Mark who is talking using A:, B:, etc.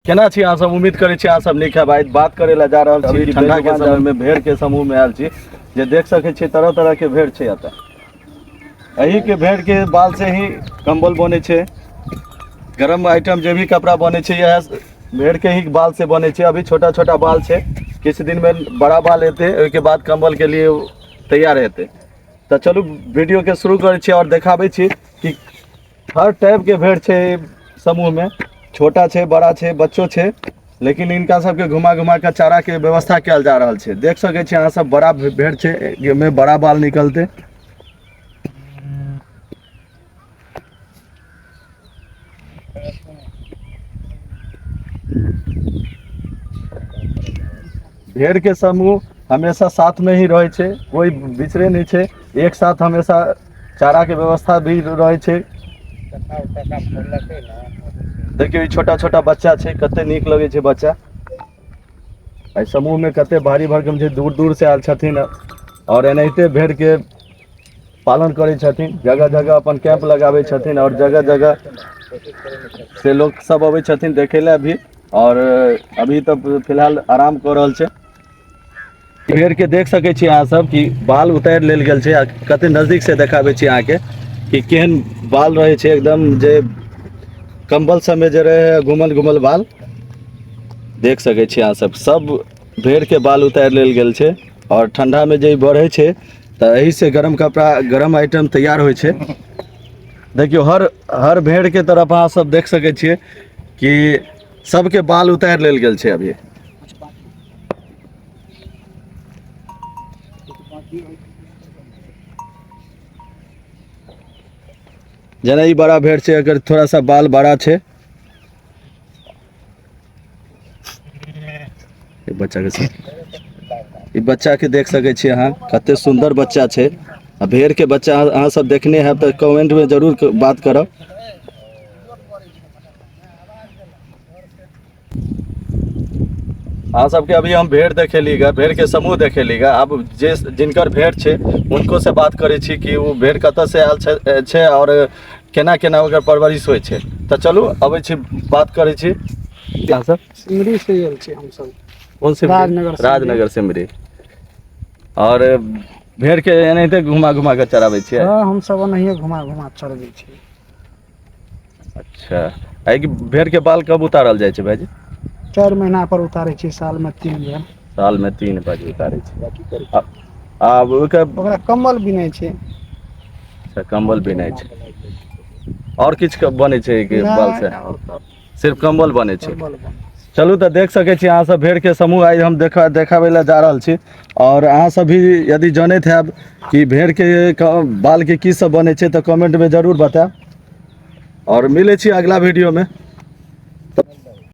A: केना छी अहाँ सब? उम्मीद करै छी अहाँ सब नीक हेबै। बात करै लए जा रहल छी ठंडा के समय में भेड़ के समूह में आयल छी, जे देख सकै छी तरह तरह के भेड़ छै एतऽ। एही के भेड़ के बाल से ही कंबल बनै छै, गरम आइटम जे भी कपड़ा बनै छै इएह भेड़ के ही बाल से बनै छै। अभी छोटा छोटा बाल छै, किछु दिन में बड़ा बाल हेतै, ओहिके बाद कंबल के लिए तैयार हेतै। तऽ चलू वीडियो के शुरू करै छी और देखाबै छी कि हर टाइप के भेड़ छै समूह में, छोटा छै, बड़ा छै, बच्चो छै, लेकिन इनका सबके घुमा घुमा के चारा के व्यवस्था कयल जा रहल छै। देख सकै छी अहाँ सब, बड़ा भेड़ छै, एहिमे बड़ा बाल निकलते। भेड़ के समूह हमेशा साथ में ही रहै छै, कोई बिछड़े नहीं छै, एक साथ हमेशा चारा के व्यवस्था भी रहै छै। देखियौ ई छोटा छोटा बच्चा छै, कते नीक लगै छै बच्चा। एहि समूह में कते भारी भरकम छै, दूर दूर से आयल छथिन और एनाहिते भेड़ के पालन करै छथिन। जगह जगह अपन कैंप लगाबै छथिन और जगह जगह से लोग सब अबै छथिन देखै लए भी। और अभी तऽ फिलहाल आराम कऽ रहल छै। भेड़ के देख सकै छी अहाँ सब कि बाल उतारि लेल गेल छै, आ कते नजदीक से देखाबै छी अहाँके कि केहन बाल रहै छै, एकदम जे कंबल सबमे जे रहै घुमल घुमल बाल। देख सकै छी अहाँ सब, सब भेड़ के बाल उतारि लेल गेल छै। और ठंडा में जे बढ़ै छै तऽ एही से गरम कपड़ा, गरम आइटम तैयार होइ छै। देखियौ हर हर भेड़ के तरफ अहाँ सब देख सकै छियै कि सबके बाल उतारि लेल गेल छै अभी। जेना ई बड़ा भेड़ छै, एकर थोड़ा सा बाल बड़ा छै। ई बच्चा के साथ, ई बच्चा के देख सकै छी अहाँ, कते सुंदर बच्चा छै। आ भेड़ के बच्चा अहाँ सब देखने हैब तऽ कमेंट में जरूर बात करब। अहाँ सबके अभी हम भेड़ देखेली गा, भेड़ के समूह देखेली गा। अब जे जिनकर भेड़ छै उनको से बात करै छी कि ओ भेड़ कतऽ से आयल छै और केना केना ओकर परवरिश होइ छै। तऽ चलू अबै छी, बात करै छी। अहाँ सब?
B: सिमरी से आयल छी हमसब।
A: कोन सिमरी?
B: राजनगर सिमरी।
A: राजनगर सिमरी। और भेड़ के एनाहिते घुमा घुमा के चराबै छियै?
B: हँ, हमसब ओनाहिये घुमा घुमा चरबै छियै।
A: अच्छा, एहि भेड़ के बाल कब उतारल जाइ छै भाईजी?
B: 4 महीना पर उतारै छियै, साल में 3 बेर।
A: साल में 3 बार उतारै छै। आब ओकर
B: ओकरा कम्बल बिनै छै।
A: अच्छा, कम्बल बिनै छै। और किछु बनै छै एहिके
B: नहि,
A: बाल से?
B: आओर तऽ
A: सिर्फ कम्बल बनै छै।
B: कम्बल बनै छै।
A: चलू तऽ देख सकै छी अहाँ सब भेड़ के समूह आइ हम देखाबै लए जा रहल छी। और अहाँ सब भी यदि जनैत हैब कि भेड़ के बाल के की सब बनै छै तऽ कमेंट में जरूर बतायब। और मिलै छी अगला वीडियो में।